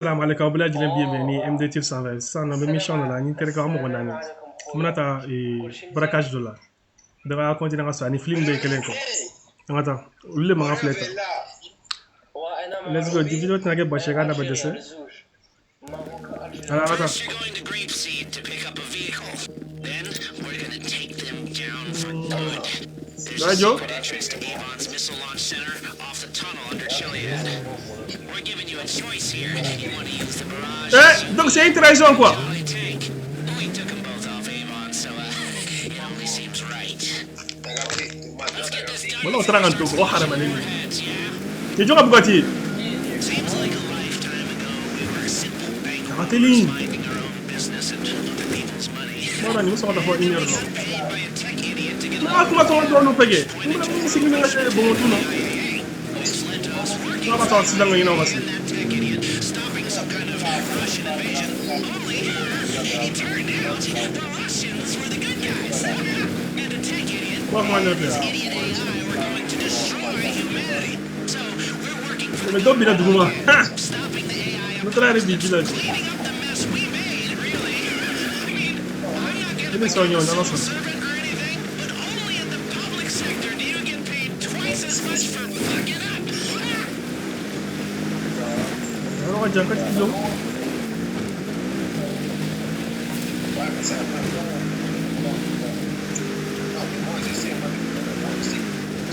Salam alaikum, aw bɛɛ lajɛlen bienvenue MDT sanfɛ. Sisan nɔ, n bɛ mission dɔ la ni n terikɛ, an mɔgɔ 4. N bɛna taa braquage dɔ la. Bɛɛ ka continuer ka sɔrɔ ani film bɛɛ ye kelen kɔ. An ka taa, olu de mankan filɛ tan. Let's go, vidéo tɛna kɛ basi ye k'a da bɛ dɛsɛ. Ala, an ka taa. First, you're going to Grapeseed to pick up a vehicle. Then, we're gonna take them down for good. There's a Nigel? Secret entrance to Avon's missile launch center off the tunnel under Chiliad. We're giving you a choice here. You want to use the barrage Eh, donc c'est une trahison, quoi. Jolly tank. We took them both off Avon, so it only seems right. Let's get this done. Wala, o taara ka n to mɔgɔ hadamaden de. Heads, yeah? Ni jɔn ka Bugatti ye? Seems like a lifetime ago we were simple bank A ka teli. Minding our own business and other people's money. N b'a dɔn nin bɛ sɔn ka taa fɔ une heure la. Paid by a tech idiot to get N'a kuma tɔgɔ dɔɔnin fɛ kɛ. N bɛna mun sigi ni ka se Bongotu na. Which led to us working N'a ka taa accident kɛ ɲinɛ o ma se. that tech idiot, stopping some kind of Russian invasion. Only it turned out the Russians were the good guys. And the tech idiot, N b'a kuma ɲɛfɛ. Idiot AI were going to destroy humanity. So we're working for Mais dɔ binna duguma. Ha! stopping the AI Ne taara yɛrɛ bi ji la. Cleaning up the mess we made, really. I mean, I'm not Ne getting bɛ sɔn ɲɔ n'Ala sɔnna. Servant or anything, but only in the public sector do you get paid twice as much for fucking up. Yɔrɔ ka jan ka jɔ. Ouais, mais c'est un peu long. Non, mais moi, je sais, moi, moi aussi.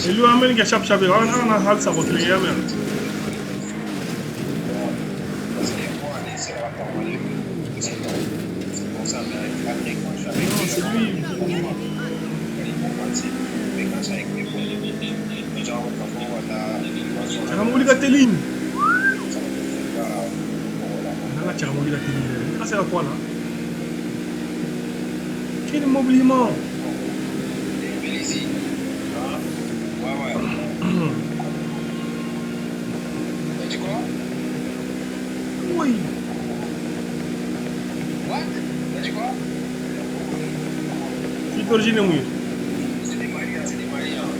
Elu, an bɛ nin kɛ sharp sharp ye. An kana hali sago kelen kɛ, i y'a mɛn? Parce que moi, les c'est rapport à lui, c'est bon. C'est pour ça, mais après, quand je suis avec Non, lui, c'est lui. Il est bon, mais quand je suis avec lui, genre, quand on va là, Cɛ ka mobili ka teli. N'an ka cɛ ka mobili ka teli yɛrɛ. Ne ka se ka kɔ a la. Quel mobili ɲuman. Belize. Hein? Ouais. T'as dit quoi? Oui. What? T'as dit quoi? Fille d'origine ye mun ye? C'est des Maliens, c'est des Maliens.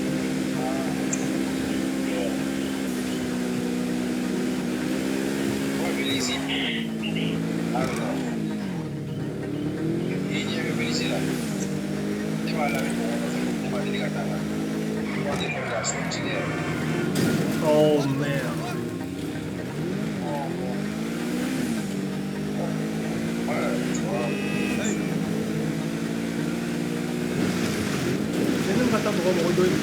Ouais, Belize. Ah non. Il y avait Belize là. Ne b'a lamɛn mɔgɔ nɔfɛ, ne ma deli ka taa la. Moi, des fois, la sortie. Oh merde. Ouais, tu vois. Ne ne ka taa mɔgɔ mɔgɔ dɔ ye.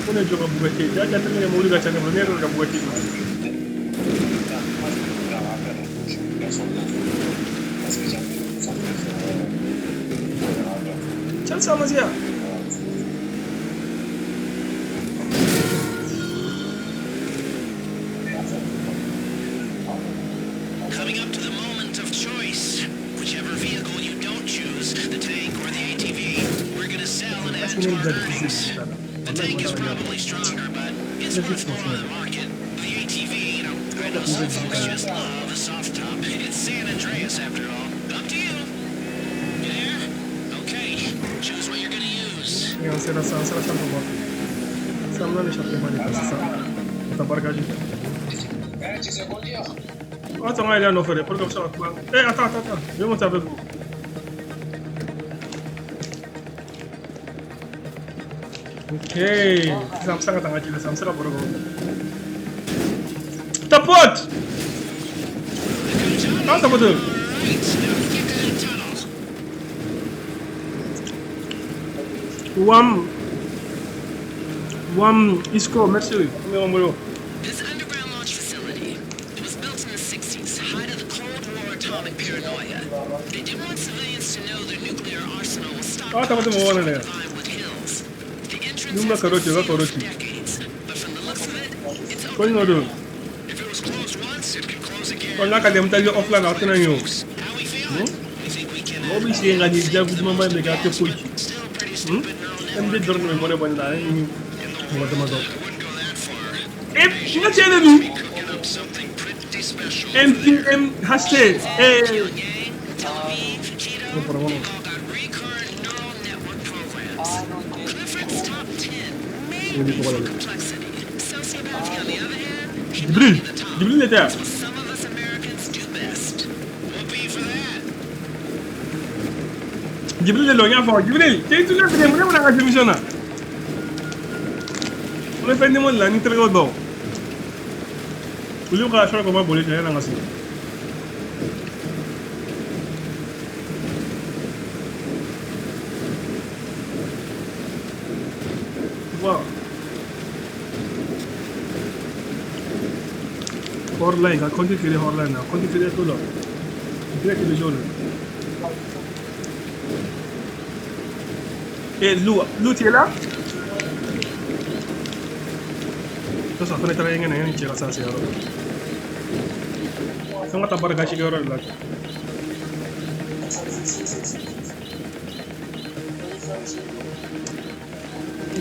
Ko ne jɔ ka Bugatti ye. Ja jateminɛ, mobili ka ca ne bolo, ne yɛrɛ ka Bugatti don. Moi, je peux faire appel à personne d'autre. Parce que j'avais ça me fait Chelsea ma se yan. Coming up to the moment of choice. Whichever vehicle you don't choose, the tank or the ATV, we're gonna sell and Est-ce add que to ne our bɛ difficile earnings. ta la? The tank is probably stronger, but it's Ne worth bɛ more on the market. The ATV, I know some folks just love a soft top. It's San Andreas after all. Up to you. You there? Okay. Choose what you're gonna use. An sera sisan, an sera chambre bɔ. Sisan, an bɛna nin chambre de kan sisan. Ka taa barikage kɛ. Eh, tu sais conduire? Attends, il est nɔfɛ dɛ, pour que bɛ se ka kuma. Eh, attends, attends, attends. Je vais monter avec vous. Ok. Sisan, an bɛ se ka taa n ka ji la sisan, an bɛ se ka baro kɛ. Tapote! Ah, tapote! Right, now get to that tunnel. Wam. Wam Isco, merci. An bɛ ɲɔgɔn bolo. This underground launch facility, it was built in the 60s, height of the Cold War atomic paranoia. They didn't want civilians to know their nuclear arsenal was Ah, stockpiled tapote mɔgɔ just na over dɛ. the Vinewood Hills. The entrance N'u ma has been karoti, u ka sealed for karoti. decades, but from the looks of it, it's Ko open ɲɔ don. now. If it was closed once, it could close again. Ɔ n'a ka di an bɛ taa offline, a tɛna ɲɛ o. How we feeling? We think we can Mɔgɔ b'i sigi ka nin jaabi dumanba in bɛ kɛ a tɛ foyi ci. Still pretty stupid neural MD network. dɔrɔn de bɛ mɔnɛ bɔ ne la, ale ni mɔgɔ damadɔ. I wouldn't go that far. E, n ka cɛ de dun. Cooking up something pretty special. MPM hashtag. Eh. Pyongyang, Tel Aviv, Quito, Ne bɔra kɔnɔ. They've all got recurrent neural network programs. Clifford's top 10 may Ne be bɛ tɔgɔ for la dɛ. complexity. Sociopathy, on the other hand, he Jibril. might be the top. Jibril de tɛ yan. It's what some of us Americans do best. Djibril de l'o y'a fɔ Djibril cɛ i tulo tigɛ mun ne bɛna n ka émission na n bɛ fɛn di la ni terikɛw dɔn olu ka sɔrɔ ka boli kɛ yanni an ka se. Wow. Hotline, ka compte créer hotline na, compte créer tout là. Direct le jaune. Et Lou, Lou, tu es là? Ça, ça fait très bien, il y a ça, c'est alors. Ça va t'avoir gâché là.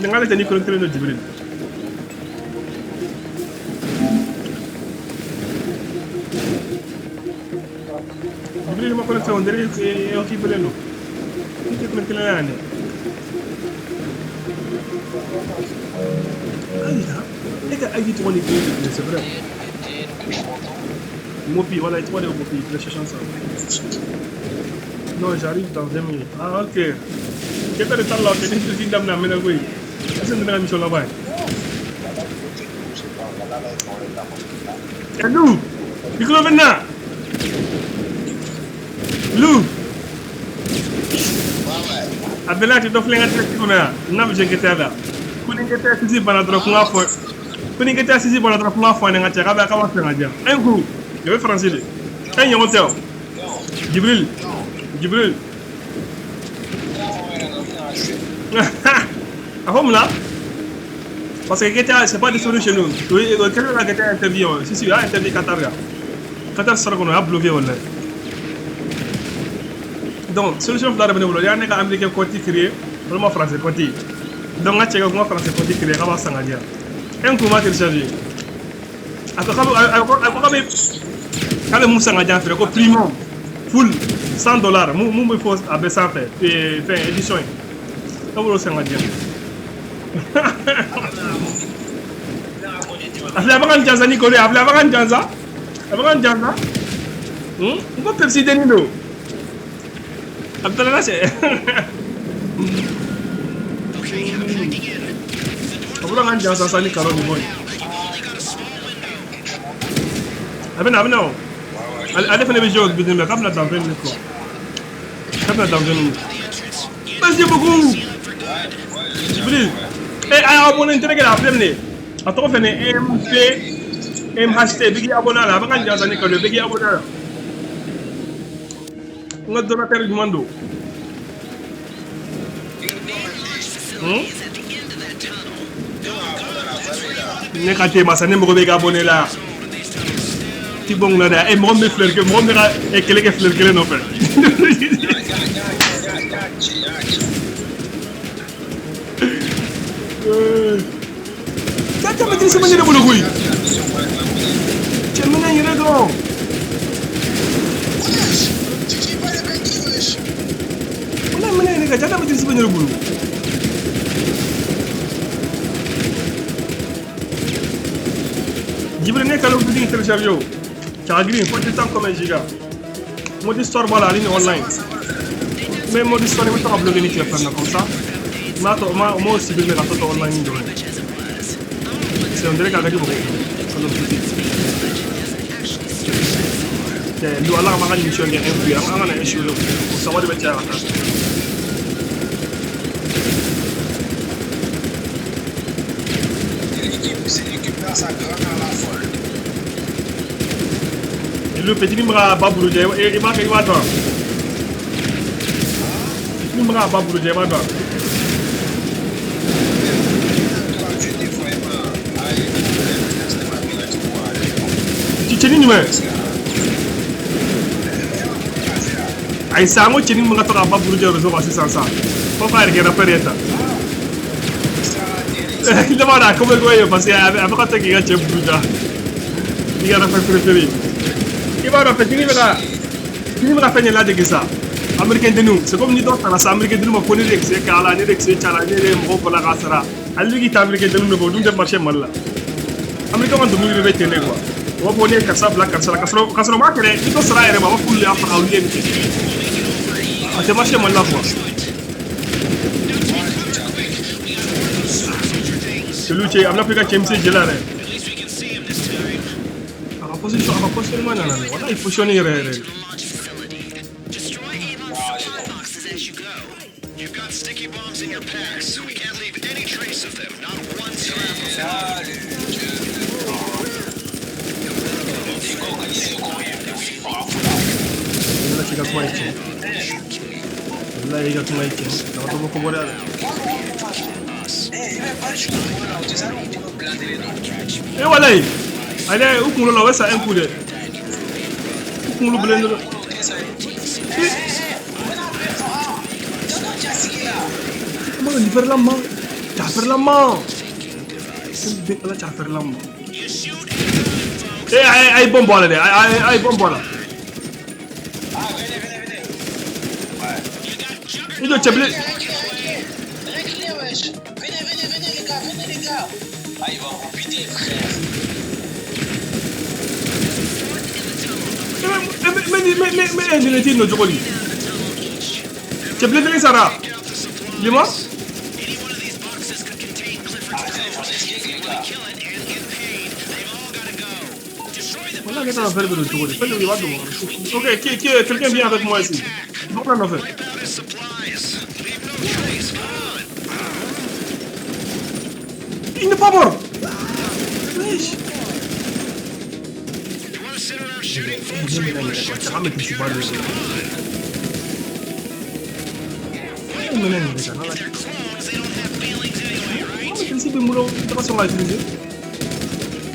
N'ale tɛ ni connecté don Djibril. Djibril ma connecté on dirait que o k'i belen don. N tɛ connecté la yan dɛ. Aïda, e ka ID tɔgɔ ni kelen c'est vrai. Mopi, voilà, i tɔgɔ de ye Mopi, PlayStation 5. Non, j'arrive dans 20 minutes. Ah, ok. Kɛtɔ de t'a la, kɛ ni tɛ daminɛ a mɛnna koyi. Est-ce que ne ka mission laban ye? Eh, Lou, i tulo bɛ n na? Lou. A bɛɛ n'a tɛ dɔ filɛ n ka direct kɔnɔ yan n'a bɛ se GTA la. Ko ni GTA 6 banna dɔrɔn ko n k'a fɔ ko ni GTA 6 banna dɔrɔn ko n k'a fɔ a ɲɛna n ka cɛ k'a bɛ k'a b'a fɛ ka di yan. Un coup, je vais français de. Un ɲɔgɔn tɛ o. Djibril, Djibril. A fɔ mun na? Parce que GTA, c'est pas disponible chez nous. Oui, quelqu'un a GTA interdit. Si, si, il a interdit Qatar. Là. Qatar sera qu'on a bloqué. Voilà. Donc, solution fila de bɛ ne bolo. Il y a un américain compte créé, vraiment français compte. Donc, on a checké comment français compte créé, on va s'en aller. Un coup, on va télécharger. A ko k'a bɛ mun san ka di yan fɛ ko premium full $100 mun bɛ fɔ a bɛ sanfɛ fɛn édition ye k'a b'o san ka di yan. A filɛ a bɛ ka n jansa ni kolo ye a filɛ a bɛ ka n jansa a bɛ ka n jansa n ko Pepsi dennin don a bɛ taa la sɛ a bɔra ka n jansa sa ni kalo ni bɔ ye a bɛ na a bɛ na o ale fana bɛ jouer o bidon k'a bɛna dans 20 minutes quoi k'a bɛna dans 20 minutes. Merci beaucoup Djibril. Eh, a abonné n terikɛ la a filɛ nin ye a tɔgɔ fɛnɛ MP MHT bɛ k'i abonné a la a bɛ ka n jansa ni kalo ye bɛ k'i abonné a la n ka donateur ɲuman don. Ne ka te masa ne mago bɛ k'i abonné la ti bɔ n kunna dɛ e mɔgɔ min bɛ fleur kɛ mɔgɔ min bɛ ka kɛlɛ kɛ fleur kelen nɔfɛ. Cɛ cɛ maîtrise bɛ ne de bolo koyi. Cɛ minɛ n yɛrɛ dɔrɔn. Walayi minɛ yɛrɛ ka cɛ maîtrise bɛ ne de bolo. Djibril ne Call of Duty téléchargé o. Cɛ green fo temps combien giga. Mode histoire b'a la ale ni online. Mais mode histoire i bɛ to ka bloquer ni tile fila comme ça. Ma to ma m'o supprimer ka to online dɔrɔn. C'est on dirait k'a ka di mɔgɔw Call of Duty. Cɛ lu ala ka mission kɛ un coup an kana échouer o sɔngɔ de bɛ caya ka taa. C'est l'équipe là, ça grande à la folle. Le petit ni bɛ ba burujɛ i b'a kɛ i b'a dɔn. Petit ni bɛ ka ba burujɛ i b'a dɔn. Cɛnin jumɛn? Ayi sa n ko cɛnin min bɛ ka to ka ba burujɛ réseau kan sisan sa fo k'a yɛrɛ kɛ rappeur ye tan. Ne b'a dɔn a ko bɛ ko ye parce que a bɛ ka to k'i ka cɛ buruja i ka rappeur préféré. I b'a dɔn fɛn bɛ ka fɛn ladege sa américain denninw c'est comme ni dɔ taara sa américain denninw ma ko ne de kisɛ k'a la ne de kisɛ c'a la ne de ye mɔgɔw bɔla k'a sara ale bɛ k'i ta américain denninw nɔfɛ o dun tɛ marché Mali la américain ka dɔnkili bɛ ten de quoi u b'a fɔ ne ye karisa bila karisa la ka sɔrɔ u m'a kɛ dɛ ni dɔ sara a yɛrɛ ma a b'a fɔ olu de y'a faga olu de ye nin kɛ a tɛ marché Mali la quoi. Celui qui a bɛna ka cɛ misɛn jeli la dɛ. A ka position, a ka positionnement nana dɛ. Walayi positionné yɛrɛ yɛrɛ de. Walayi ka kuma ye tiɲɛ. Walayi ka kuma ye tiɲɛ. A ka dɔ bɔ kɔbɔri la dɛ. Eh walayi, ale u kunkolo la o bɛ sa un coup dɛ. U kunkolo bilen dɔrɔn. Ma nin fɛrɛla ma, cafɛrɛla ma. Bɛ ala cafɛrɛla ma. Eh a ye bɔn bɔ a la dɛ, a ye bɔn bɔ a la. I jɔ cɛbilen. Mais nin t'i nɔ cogo di? Cɛbilen kelen sara. Lima? Voilà, ne t'a fɛn bɛ don cogo di? Fɛn dɔ bɛ yen i b'a dɔn. Ok, qui quelqu'un vient avec moi ici. Bɔ na nɔfɛ. Il n'est pas mort. Wesh.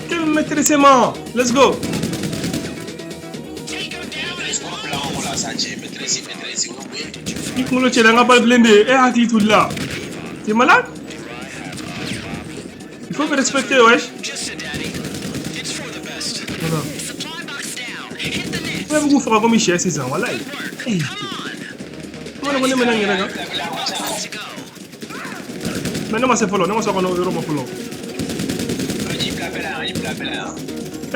Quel maîtrisement. Let's go. I kunkolo cɛla n ka balle blindée e hakili t'u la. T'es malade? Il faut me respecter, wesh. Voilà. Ouais, vous faga comme sɛ sisan walayi. Kuma ne ko ne mɛna n yɛrɛ kan. Mais ne ma se fɔlɔ, ne ma se kɔnɔ yɔrɔ ma fɔlɔ.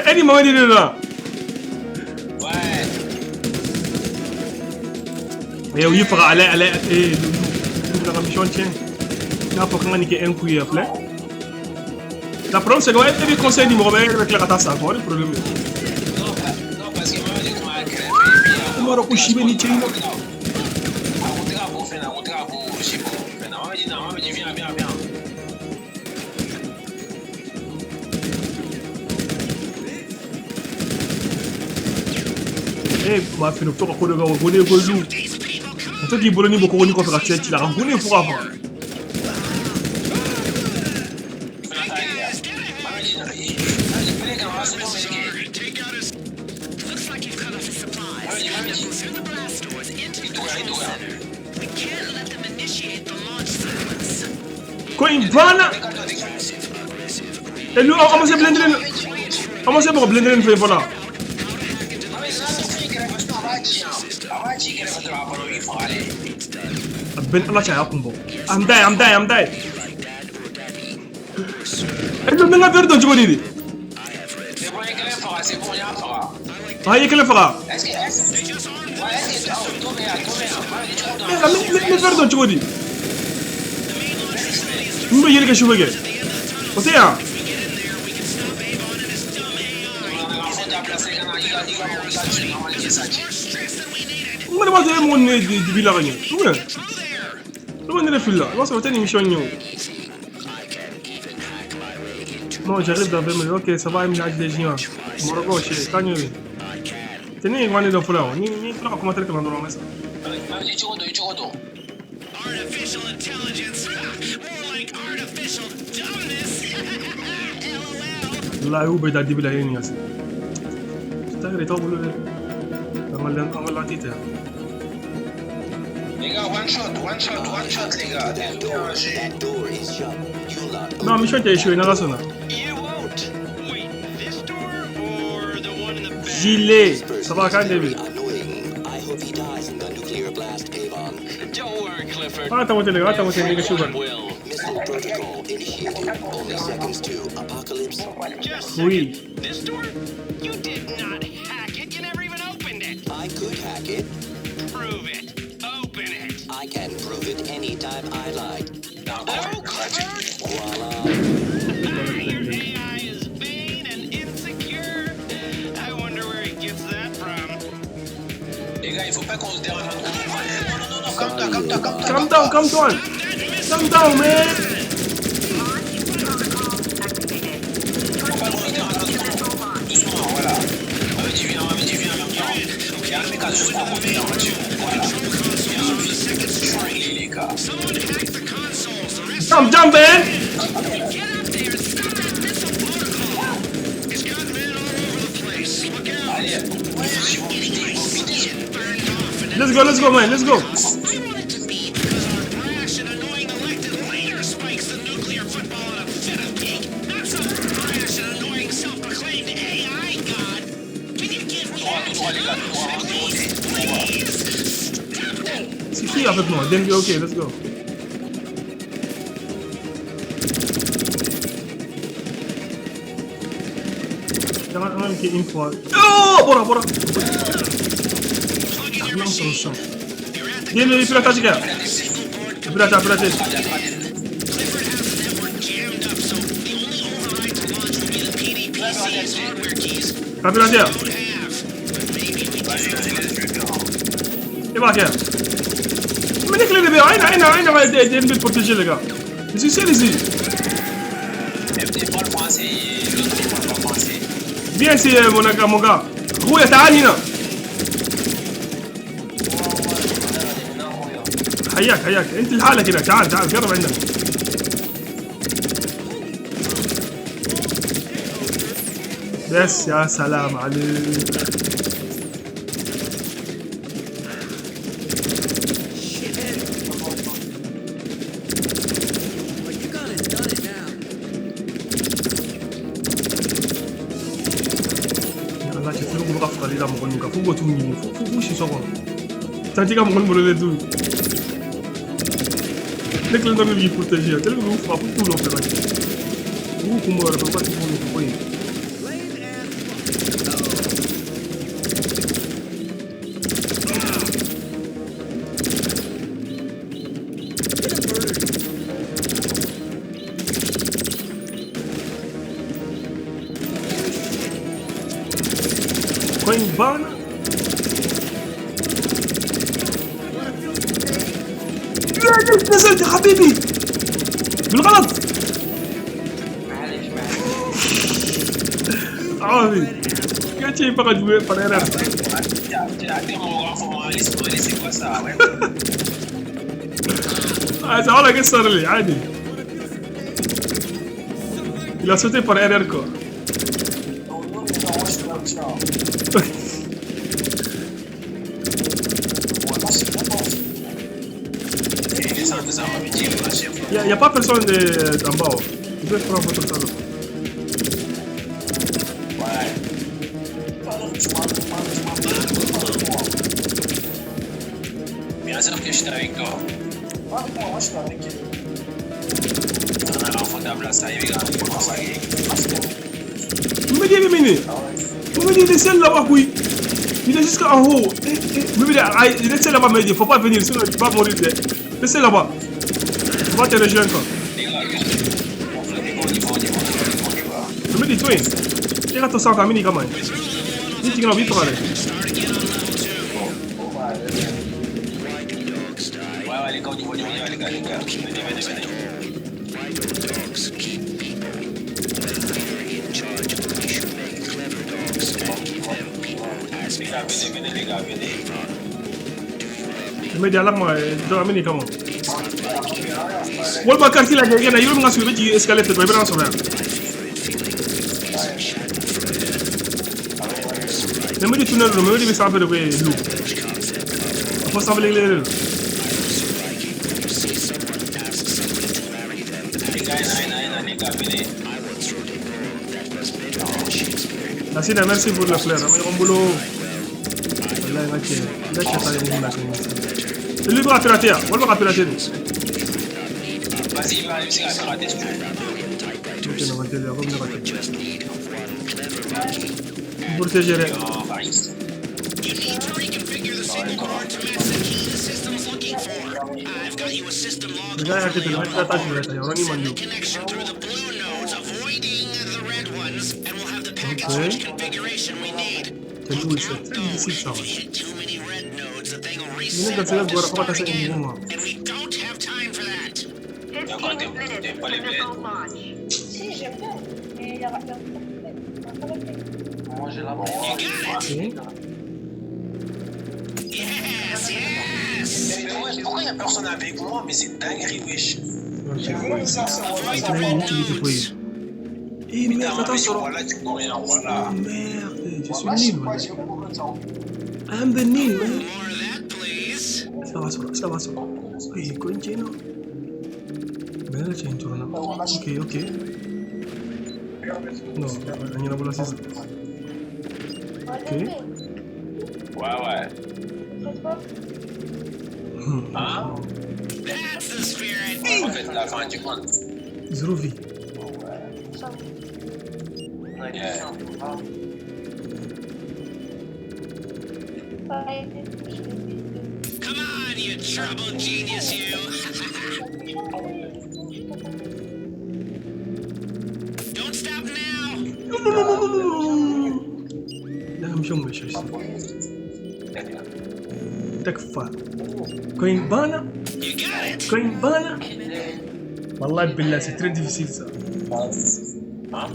E ni Mamadi de la. Eh u y'i faga ale ale eh lu bɛna ka mission tiɲɛ. N'a fɔ k'an ka nin kɛ un coup ye filɛ. La problème c'est que e bɛ conseil di mɔgɔ ma e yɛrɛ bɛ tila ka taa sa quoi, o de problème ye. I m'a dɔn ko si bɛ nin cɛ in na. Eh maa fɛnɛ u bɛ to ka ko dɔ kɛ o gonnen ko lu. Ka to k'i boloni bɔ kɔgɔnin kɔfɛ ka cɛ ci la ka gonnen fo k'a faga. Ko in banna. E lu an ma se blindé an ma se mɔgɔ blindé nin fɛ yen fɔlɔ. A bɛɛ ni ala cɛ a y'a kun bɔ. I'm dying, I'm dying, I'm dying. E lu n bɛ n ka verre dɔn cogo di de? Ah, i ye kelen faga. Eh, nka n bɛ verre dɔn cogo di? N bɛ yeli kɛ su bɛ kɛ. O tɛ yan. N kɔni b'a sɔrɔ e mɔgɔ ninnu ye dibi la ka ɲɛ. Ou bien? Ne ko ne de filila. I b'a sɔrɔ o tɛ nin mission in ye o. Non, j'arrive dans 20 minutes. Ok, ça va, MHD Junior. Morocco, chez Kanyo. Tenez, on est dans le fɔlɔ. Ni ni tila ka commentaire kalan dɔrɔn an bɛ sa. Artificial intelligence. More like artificial dumbness. LOL. Walayi u bɛ da dibi la e ni ka se. Taa yɛrɛ t'aw bolo dɛ. An ka lati tɛ yan. Les gars, one shot, one shot, one shot, les gars. Désolé, hein, j'ai. Non, mission tɛ échoué n'Ala sɔnna. You won't. Wait, this door or the one in the back? Gilet, ça va kan de bɛ. Don't worry, Clifford. An ka taa hôtel, an ka taa hôtel ni ka su bari. Will. Just a Oui. second. This door? You did not hack it. You never even opened it. I could hack it. Prove it. Open it. I can prove it any Anytime I like. Encore, gratuit. Your AI is vain and insecure. I wonder where he gets that from. Les gars, il faut pas qu'on se dérange entre nous. Non, non, non, non, calme-toi, calme-toi, calme-toi. Calm down, calm down. Calm down, man. Faut pas qu'on se dérange entre nous. Doucement, voilà. Mamie, viens en même temps. Il y a un mec à juste à côté, en voiture. Voilà. Viens, vite. Les gars. Someone hacked the consoles. The rest Jump, jump, man. Get up there and stop that missile protocol. It's got men all over the place. Look out. Allez, ouais, ils vont vider, ils vont vider. Burned off and Let's go, man. Let's go. I want it to be because our brash and annoying elected leader spikes the nuclear football in a fit of pique, not some brash and annoying self-proclaimed AI god. Can you give me Droit, tout droit, les gars, tout droit, montez, montez. Tout droit. Please stop that. C'est qui avec moi? Dengue, ok, let's go. Jangan ke info. Oh, bora, bora. Plug in your Non, sur le machine. champ. You're at the Viens, le piratage, gars. signal board. Pirata, pirata. Clifford has the network jammed up, so the only override to launch will be the PDPC's hardware keys. Ka pirate. Don't have. But maybe we Vas-y, can. vas-y, laisse, je vais faire. E b'a kɛ. Mais ne kelen de bɛ yan. A ye na, a ye na, a ye na, DMB protéger les gars. Je suis seul ici. MD parle français, l'autre il parle pas français. Viens ici, mon gars, mon gars. خويا تعال هنا. حياك حياك، انت لحالك هنا، تعال تعال قرب عندنا. بس يا سلام عليك. Like you got it, done it now. Ya Allah cɛ fɛn bɛ ka fagali la mɔgɔ ninnu kan f'u k'o t'u ɲini f'u k'u si so kɔnɔ. Tanti ka mɔgɔ ninnu bolo de dun. Ne kelen dɔrɔn de b'i protéger tellement que y'u faga f'u t'u nɔfɛ ka cɛ. U b'u kun bɔ yɔrɔ dɔn u ka t'u nɔfɛ ko yen. Lame as fuck. Gonna murder you. Ko in banna. لا لا نزلت يا حبيبي بالغلط. معلش معلش. عافي كان شيء فقط فريرة. T'as mon grand frère, allez, allez, c'est quoi ça? Ouais. هذا ولا قصر لي عادي. Il a sauté par erreur quoi. Non, moi je suis là, tiens. Moi, c'est bon, bon. Et descends, descends, ma petite, ma chef. Il n'y a pas personne en bas. Vous pouvez prendre votre temps. Ouais. Pardon, tu m'as, tu m'as, tu m'as, tu m'as. Bien sûr que j'étais avec toi. Moi, moi, je suis avec elle. On a l'enfant de la ça y est, les gars, on va y aller. Mehdi Mini. Mehdi, il est seul là-bas, oui. Il est jusqu'en haut. Mehdi, il est seul là-bas, Mehdi. Faut pas venir, sinon tu vas mourir. Laissez là-bas. On va te rejoindre, quoi. Les gars, on y va, on y va, on y va, on y va. Mehdi, toi, il a ton sang, Kamini, quand même. Il dit qu'il a envie de parler. Start again on level 2. Ouais, ouais, les gars, on y va, on y va, on y va, les gars, les gars. Venez, venez, venez. Les gars, venez, venez, les gars, venez. Mehdi, alors moi, Kamini, comment? Walma quartier la gɛnɛ yɔrɔ min ka surun i bɛ jigin escalier fɛ dɔrɔn i bɛ n'a sɔrɔ yan. Memedi tunnel don, Memedi bɛ sanfɛ de koyi lu. A fɔ sanfɛ kelen de don. Les gars, il y en a, il y en a, les gars, venez. Lasina, merci pour la fleur. An bɛ ɲɔgɔn bolo. Walayi n ka cɛ, n ka cɛ ta ye mun na kɛ. Lui bɛ ka pirater yan, walima ka pirater de. Vas-y, va, il va pirater si tu veux. Ok, non, on teliya, komi ne ka teliya. N protéger dɛ. Oh, Paris. You need to reconfigure the signal board to match the key the system's looking for. I've got you a system log Regarde, overlay hakɛ to, on n ka taa jumɛn ta yɔrɔnin Send man the di. connection through the blue nodes, avoiding the red ones, and we'll have the packet Ok. switch configuration we need. Cɛ Look jugu, c'est out très though, difficile ça. if Ouais. you hit too many red nodes, the thing will Ni ne reset garisɛgɛ and bɔra fo ka start taa se again. nin ma. And we don't have time for that. Et encore, 15 minutes t'aimes pas to les bleds. missile launch. Si, j'aime bien. Mais il y a il y a pas de fait. Moi j'ai la You got it! Ok. Yes, yes! Mais ouais, pourquoi y a personne avec moi? Mais c'est dinguerie, wesh. Ok. Avoid the Fana ye red nin tigi tɛ foyi nodes. ye. Eh Putain, merde, attends, mais sɔrɔ. voilà, tu connais rien, voilà. Oh merde, je suis nul, voilà. I am the nul, man. More of that, please. Ça va sɔrɔ, ça va sɔrɔ. Eh, ko in tiɲɛna. Mais ne cɛ in tɔɔrɔ na. Ok, ok. Non, a ɲɛnabɔla sisan. Ouais, Ok. j'aime bien. Ouais, ouais. C'est toi. Hein? That's the spirit. En fait, la fin du compte. Zéro vie. Ça. On a été Yeah. simple, hein. Ouais, je vais- Come on, you troubled genius, you. Don't stop now. Non, non, non, non, non, non, non, non. Ne ka mission bɛ chercher. Tech fa. Ko in banna. You got it. Ko in banna. Wallahi billah, c'est très difficile ça. Hein?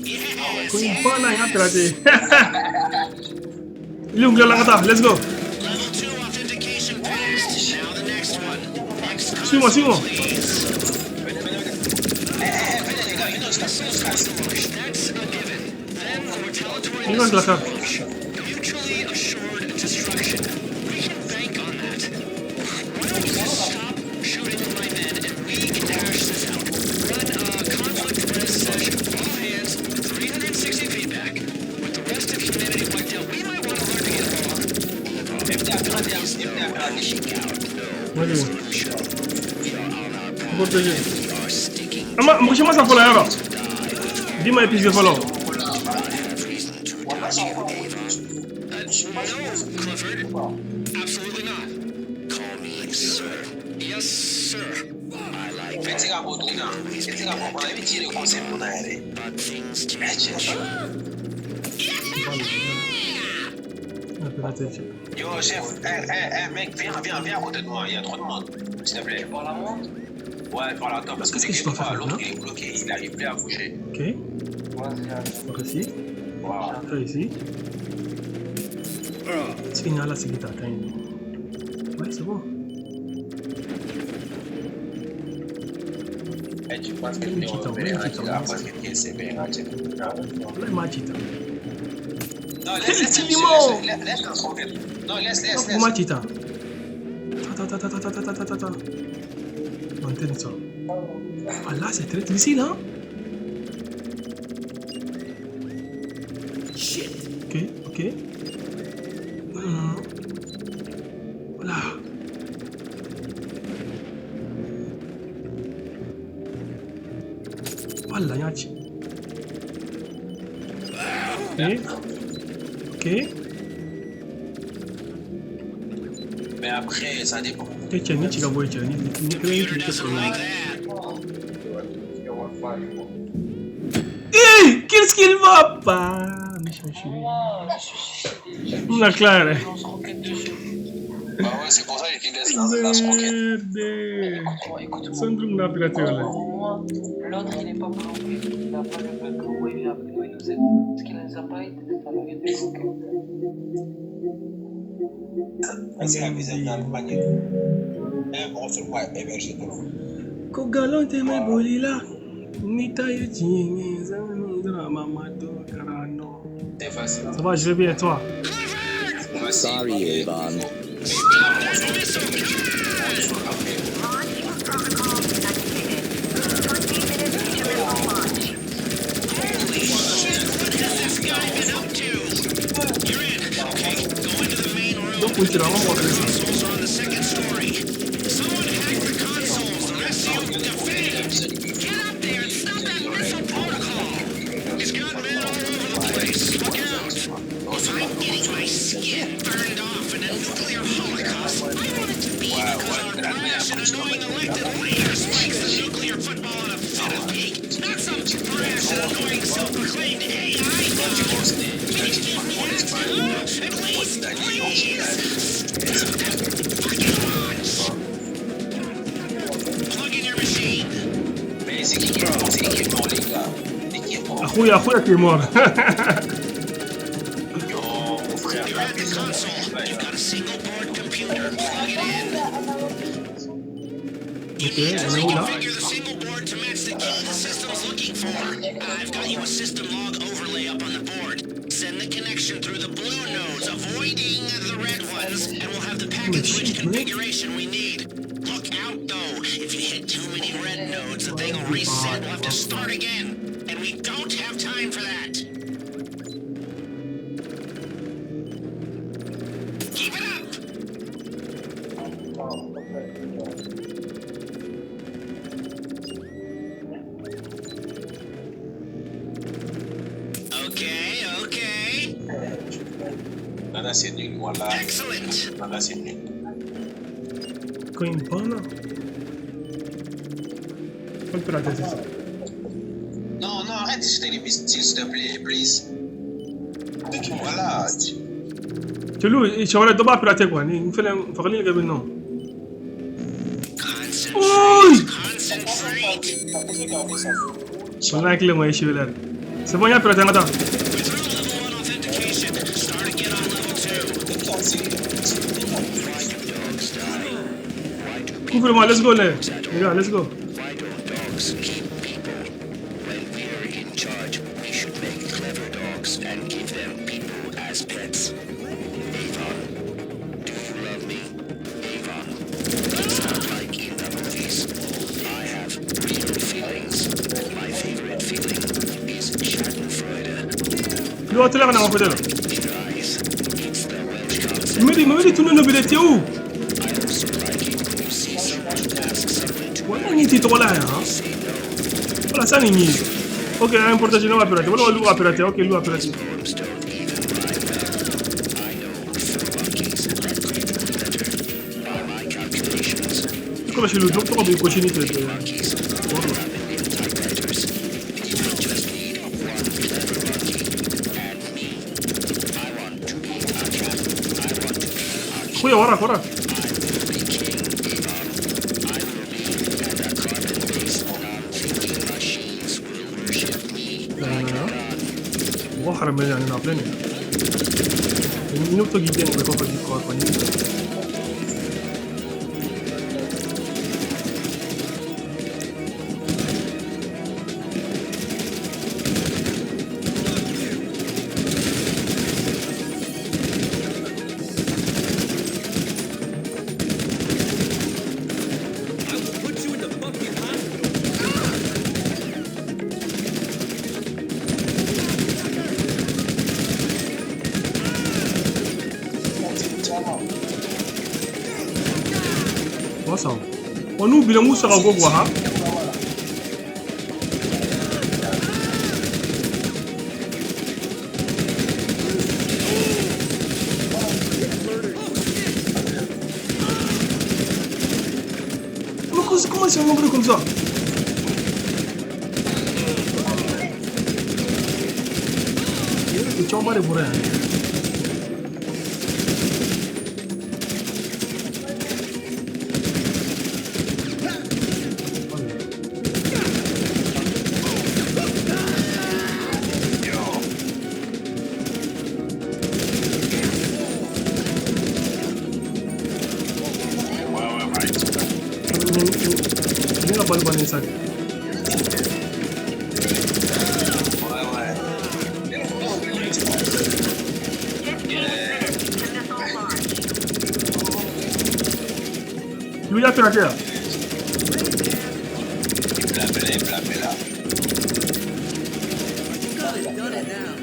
Yes, Ko in banna, n y'a piraté. Ilu tilala ka taa, let's go. Level 2 authentication passed. Now the next one. Next Suis-moi, console, suis-moi. please. Venez, venez, venez. Eh, eh, venez, les gars, venez, on se casse, on se casse. That's a given. Then the retaliatory N ka missile tila ka. launch. Mutually assured destruction. We can bank on that. Why don't you just stop shooting my men and we can hash this out? Run a conflict res session. All hands, 360 feedback. With the rest of humanity wiped out, we might want to learn to get along. Eh, venez à pirater, hein. Eh, venez à pirater. Ok. Protégé. An ma mɔgɔ si ma sa fɔlɔ yɔrɔ. Di ma épuisé fɔlɔ. No, Clifford. Absolutely not. Call me sir. Yes, sir. I like En fait, c'est qu'à Botouna. C'est qu'à Botouna. Il tire le concept pour d'ailleurs. but things Eh, change. tiens. A piraté cɛ. Yo, chef, eh, eh, eh, mec, viens, viens, viens à côté de moi. Il y a trop de monde. S'il te plaît. Tu parles à moi? Ouais, parle à toi, parce que Qu'est-ce que je t'inquiète dois pas, faire l'autre maintenant? il est bloqué, il n'arrive plus à bouger. Ok. Vas-y, allez. Par ici. Voilà. Par ici. Est-ce qu'il y a là, c'est guitare quand même. Ouais, c'est bon. Eh, tu penses que Une tu petite es envie, une petite envie. parce que c'est bien, tu Wallahi ma ci ta. Non, laisse, laisse, Quel laisse, limon. laisse, laisse, laisse, Non, laisse, laisse, Ko ma laisse. ci ta. Ta ta ta ta ta ta ta ta ta ta. Antenne ça. Ah là, c'est très difficile, hein. Shit. Ok, ok. Non, non, non. Voilà. Voilà, y'a ci. Ok. Ok. Mais après, ça dépend. Ok, cɛ ni ci ka bɔ yen cɛ ni ni kelen Computer tigi tɛ doesn't sɔrɔ like that. Eh, qu'est-ce qu'il va pas? Mais je suis. Moi, je suis suicidé. On a clair. Je lance roquette dessus. Bah ouais, c'est pour ça que je laisse la roquette. Merde. Écoute-moi, écoute-moi. Syndrome n'a piraté Au wala. moins, l'autre il est pas bloqué. Il a pas le bug. Au moins, il vient avec nous, il nous aide. Parce qu'il nous a pas aidé, ça l'aurait débloqué. Ah, c'est la visite d'Allemagne. Eh, bon, c'est quoi, héberger de l'eau. Ko galon tɛ mɛ boli la. Ni ta ye tiɲɛ ye, zan drama ma do karano. C'est facile. Ça va, je vais bien et toi? Facile. Sorry, Avon. Stop that missile! Come on! Launch protocol activated. 20 minutes to missile launch. Holy shit, what has this guy been up to? You're in. Okay, go into the main room. Donc, on tira, on va voir ça. Consoles are on the second story. Someone hacked the consoles. The rest of you defend. Get up there and stop that missile protocol. He's got men all over the place. Look out. If I'm getting my skin burned off in a nuclear holocaust, I want it to be because our brass Mais c'est qui est mort? C'est qui est mort, les gars? C'est qui est mort? Akhuya, akhuya qui est mort. Yo, mon frère, la maison, Ok, on est où là? Holy shit, man. Nana, c'est nul, voilà. Nana, c'est nul. Quand il banna. Faut le pirater, c'est ça. Non, non, arrête de jeter les missiles, s'il te plaît, please. Voilà. Chelou, je vais pirater quoi. Il fait le gars, non. Oi! Voilà que le moi, je suis là. C'est bon, il y a piraté, attends. Couvre-moi, let's go, les gars, let's go. Why don't dogs keep people? When we're in charge, we should make clever dogs and give them people as pets. Avon, do you love me? Avon, it's not like in the movies. I have real feelings. My favorite feeling is Schadenfreude. Lui, on te l'a, on a In your eyes, it's the Welsh concept. Mehdi, Mehdi, tout le monde est où? I also like it when you see someone ask someone to Voilà, il est trop là, hein. say no. Voilà, ça, il est. Ok, un portage, non, va pirater. Voilà, lui, va pirater. Ok, lui, va pirater. Poems don't even rhyme well. I know four monkeys that could do better. By my calculations, Comme chez le docteur, on peut continuer de. monkeys are up in typewriters. You just need one clever monkey and me. I want to be a cat. I want to be a king. خويا وراك وراك. I will be king, Avon. I will be, and a carbon-based, non-thinking machines will worship me لا لا like a لا. god. وحرم يعني نابلني. نوتو جدا بكفر دي كور فني. I will put you in the fucking hospital. Wasa. Onu bile musa ka gogo ha. Mais comment c'est un comme ça? Tu en bas les bourrins. Ouais, ouais, ouais. Ne ka balo bannen sa. Ouais, ouais. 15 minutes to missile launch. Lui y'a piraté là. Blabla, blabla. Gun is done it now.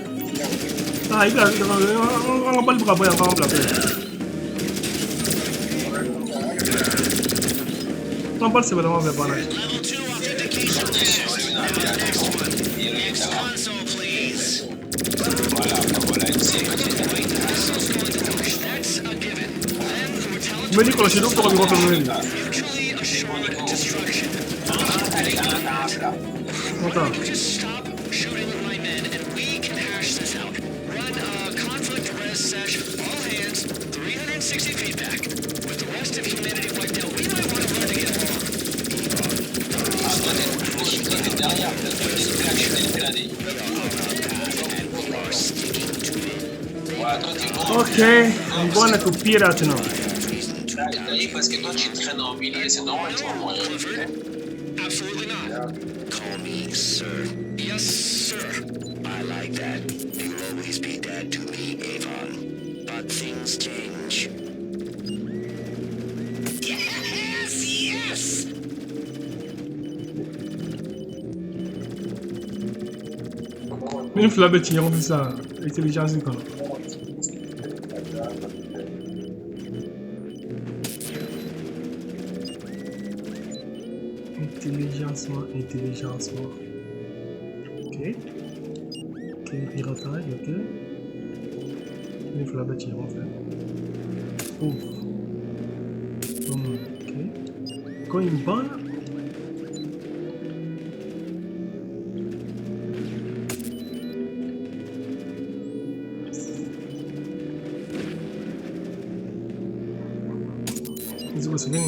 Ah, il a an ka bali bɛ ka bɔ yan k'an bila fɛn. An ka bali sɛbɛlama bɛɛ banna. Level 2 authentication passed. Now the next one. Next console, please. Voilà, voilà, c'est Wait, the missile's going to launch. That's a given. Then the Mehdi kɔlɔsi dɔw tɔgɔ b'i kɔfɛ Mehdi. mutually fila. Attends. You just stop shooting my men and we can hash this out. Run a conflict res sesh, all hands, 360 feedback. With the rest of humanity wiped out, we might want to learn to get along. Ah, toi, t'es derrière. Toi, t'es plaqué, t'es plané. Ouais, toi, t'es bon. Ok, I'm gonna to pirate now. Parce que toi, tu traînes en milieu, c'est normal, tu vas mourir. Absolutely not. Call me sir. Yes, sir. I like that. You'll always be dad to me, Avon. But things change. Yes, yes! Ni fila bɛ ci ɲɔgɔn fɛ sisan intelligence kɔnɔ. Intelligence, intelligence. Ok. Ok, piratage, ok. Ni fila bɛ ci ɲɔgɔn fɛ. Ouf. Ok. Ko in banna. C'est fini.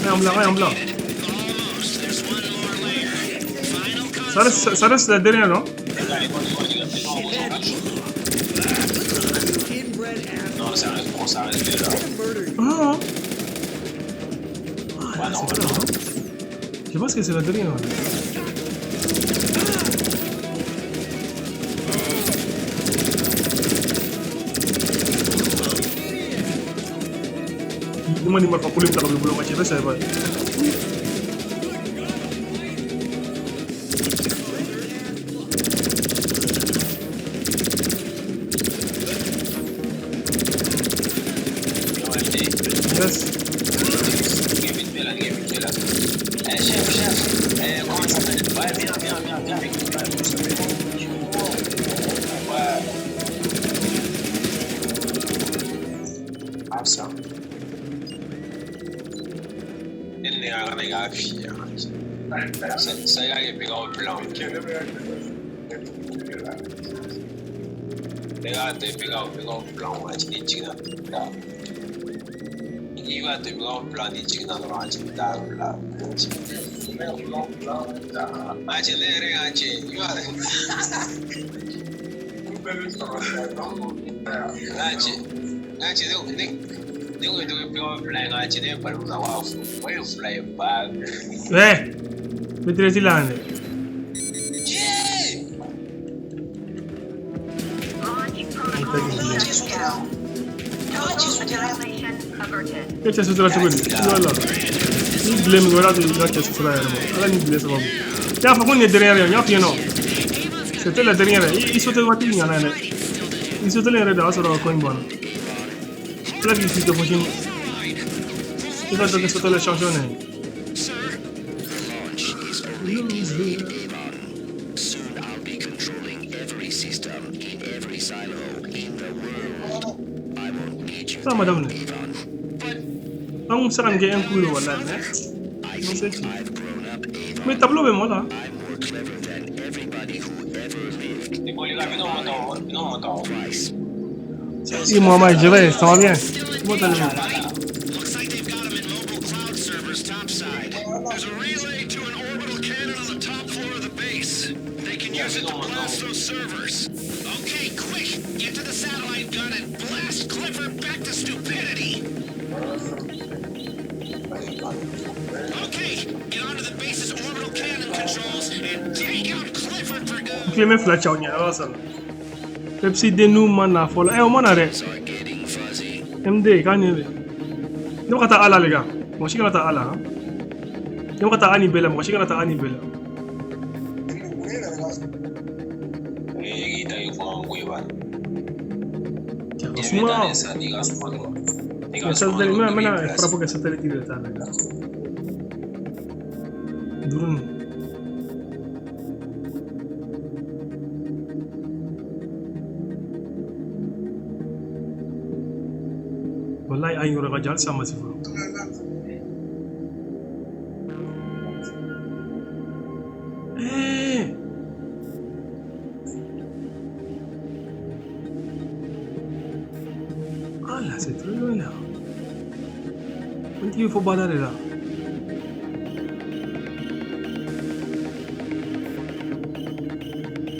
Un blanc. Almost. There's one more layer. Final Ça reste la dernière, non? Non, ça reste bon, ça reste là. Ah, ah, c'est pas là, hein. Je pense que c'est la dernière. Ni marifa kolon ta ka bɔ i bolo ka cɛ bɛ sa i b'a ye. Yes. Vite fait là, vite fait là. Eh, chef, chef. Eh, comment ça s'appelle? Ouais, viens, viens, viens, viens avec nous. Ouais. Ah, ça. Ça y est, il au plan. Les gars, t'es au plan. Il va te au plan, il dit dans le Eh, mettete là. E c'è sotto la seconda. Voilà. Ni blame wala de la c'è sotto la yɛrɛ ma. Ala ni blame sababu. Y'a fɔ ko nin ye dernière ye, n y'a f'i ɲɛna. C'était la dernière. I sauté waati min ɲana yɛrɛ. I sauté yɛrɛ de, o y'a sɔrɔ ko in banna. Ala k'i k'i fo sini. I ka dɔ kɛ sauté la champion ye. Launch is only delayed, Avon. Soon I'll be controlling every system in every silo in the world. I won't need you Ça, madame. Avon. An kun bɛ se ka nin kɛ un coup ye walahi mais I non c'est think I've grown up, Avon. Mais tableau bɛ mɔgɔ la. I'm more clever than everybody who ever lived. Twice. I Mohamed, je vais, ça va bien. Comment allez-vous? Looks like they've got them in mobile cloud servers topside. There's a relay to an orbital cannon on the top floor of the base. They can use it to blast those servers. Okay, quick! Get to the satellite gun and blast Clifford back to stupidity! Okay, get onto the base's orbital cannon controls and take out Clifford for good! Clément fila cɛw ɲɛna ala sala. Pepsi den ma na fɔlɔ. Eh, o ma na dɛ. Are getting fuzzy. MD k'a nin de. Ne bɛ ka taa ala le kan. Mɔgɔ si kana taa ala. Ne bɛ ka taa a nin bɛɛ la. Mɔgɔ si kana taa a nin bɛɛ la. Cɛ ka suma. Mais satellite, n bɛna frappe kɛ satellite de ta la. Duuru nin. Wallahi an yɔrɔ ka jan halisa a ma se fɔlɔ. Ah là, c'est très loin là. On dit qu'il faut balader là.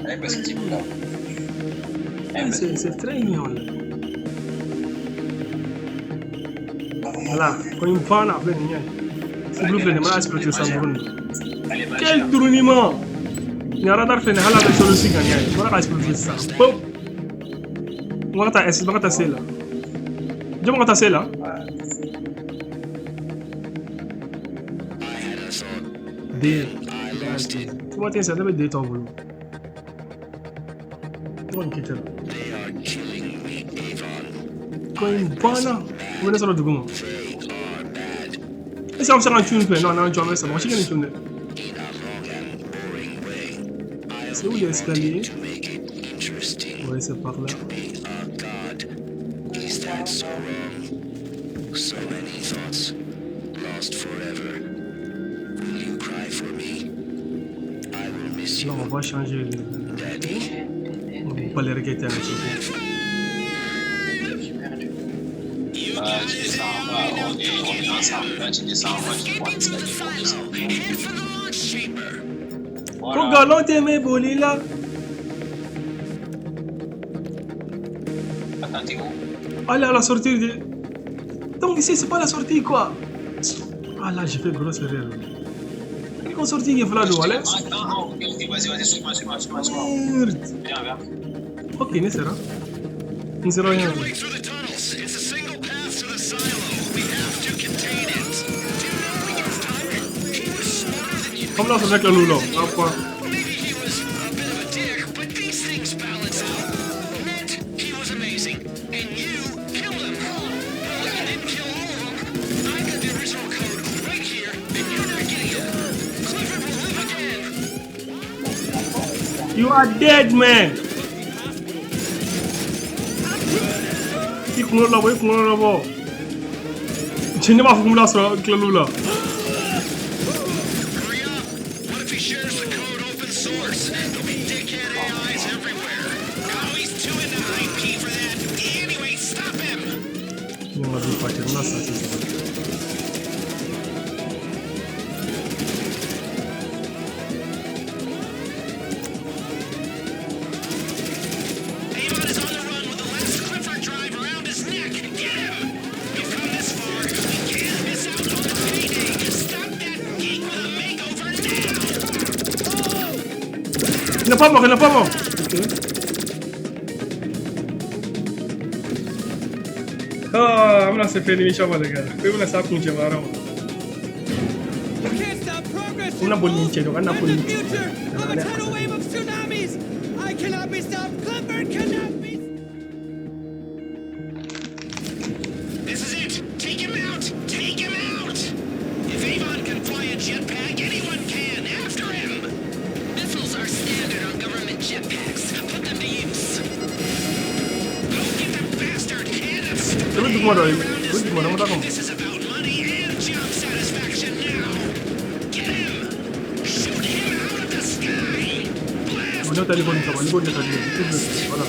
Ouais, parce que tu là. Ah, c'est très mignon là. Voilà, quand il me parle, après, il y a Quel tournement! Il y a un radar fait une halade sur le site. Voilà, ça. On va tasser là. Je vais tasser là. D. Tu vois, ça doit être D ton boulot. Tu vas quitter là. Quand il parle, on est sur le document. Et ça, on s'est rendu compte. Non, non, tu vas ça. Moi, je suis un. C'est où l'escalier? Oui, c'est par là. Là, on va changer le... On va pas les regretter un petit peu. Tu descends en bas, on est ensemble. Là, tu descends en bas, tu prends l'escalier pour descendre. Voilà. Là. Attends, t'es où? Allez à la sortie. De... Donc ici, c'est pas la sortie quoi. Ah là, j'ai fait grosse erreur. Quelle sortie il y a là, allez. Attends, ok, vas-y, vas-y, suis-moi, suis-moi, suis-moi. Merde. Viens, viens. Ok, ne sera. Ne sera rien. Comme là, c'est avec le loup là. Après. You are dead, man. Il kunkolo labɔ, i kunkolo labɔ. Cɛ ne b'a fɔ ko n bɛna sɔrɔ tilal'u la. Ne ma bi partir, n bɛna sa sisan. Il n'est pas mort, il n'est pas mort. Ok. Ah, I'm not saying any shit, les gars. We wanna stop kunche mara. On a bolli niche, on a bolli niche. I cannot be stopped. Clifford cannot be. This is it. Take him out. Take him out. If Avon can fly a jetpack, anyone can. After him. Missiles are standard on government jetpacks. Put them to use. Go get the bastard and the stupid AI. This is about money and job satisfaction now. Get him. Shoot him out of the sky. Blast. Voilà.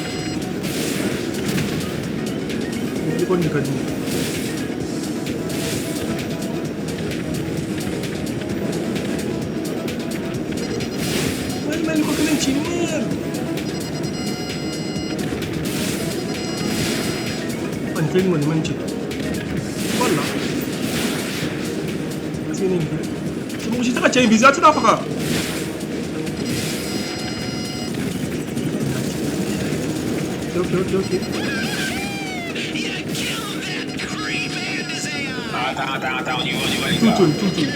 Voilà. C'est bon, j'ai très bizarre, tu n'as pas. Ok, ok, ok. Attends, attends, attends, on y va, les gars. Tout tourne, tout tourne.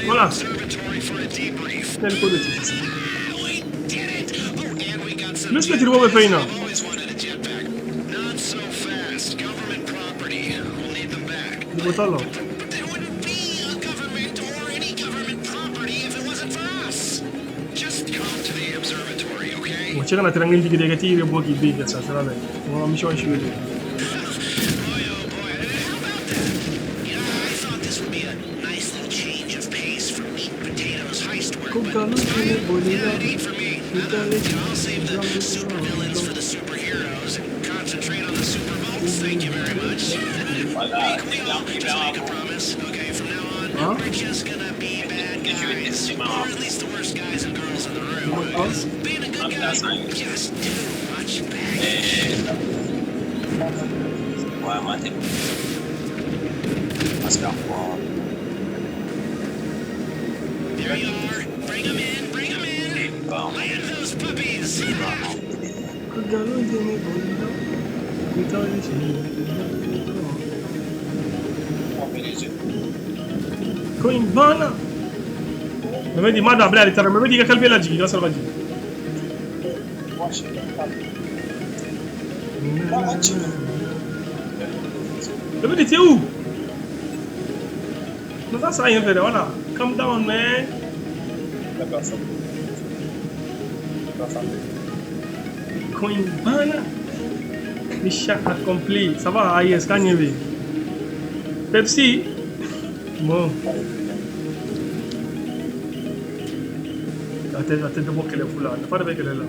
Voilà. Quel code est-ce? Plus que tu vois, mais non. Botalo. Bon, tu as triangle qui est tiré pour qui big ça sera là. On va mission chez lui. Voilà, We all just make a promise. Okay, from now on, Hein? we're just gonna be bad Et je vais guys. tester ma Or at least the worst guys and girls in the room. Mot de passe? Being a good guy, just too much baggage. Ouais, moi, t'es. On va se faire quoi? There you are. Bring 'em in. Bring 'em in. Bon. Land those puppies. Ko nkalon tɛ ne bolo. Ko tɔɔrɔ si On fait les yeux. Ko in banna. Mamadi ma don a bila ale taara Mamadi i ka kalife lajigin i ka sɔrɔ ka jigin. Moi, je sais pas. Mamadi t'es où? Non, ça, ça rien fait, voilà. Calm down, man. La personne. La personne. Ko in banna. Mission accomplie. Ça va, AIS, k'a ɲɛ bɛ yen. Pepsi. Bon. A tɛ dɔ bɔ kɛlɛ fu la. Nafa de bɛ kɛlɛ la.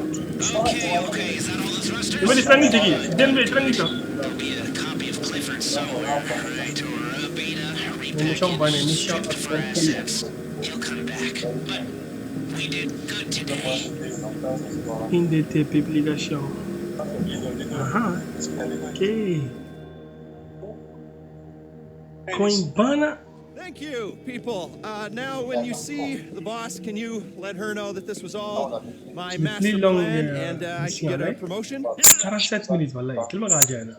Okay, okay. Is that all the thrusters? Mamadi sira ni jigin. Den bɛ yen, sira ni ta. There'll be a copy of Clifford somewhere, right? Or a beta Mission bannen, repackaged, mission stripped for accomplie. assets. He'll come back. But we did good today. Une de tes publications. Ah, ok. Ko in banna. Thank you, people. Now, when you see the boss, can you let her know that this was all my Le plus master long plan and I should mission, get a hein? promotion? 47 minutes wallahi. Tellement k'a diya n na.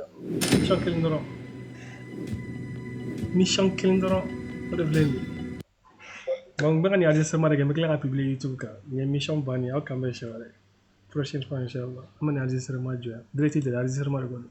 Mission kelen dɔrɔn. Mission kelen dɔrɔn. O de filɛ nin ye. Donc n bɛ ka nin enregistrement de kɛ n bɛ tila ka publier YouTube kan. Nin ye mission bannen ye aw kan bɛn siɲɛ wɛrɛ. Prochaine fois inchallah. An bɛ nin enregistrement jɔ yan. Direct de enregistrement de kɔni.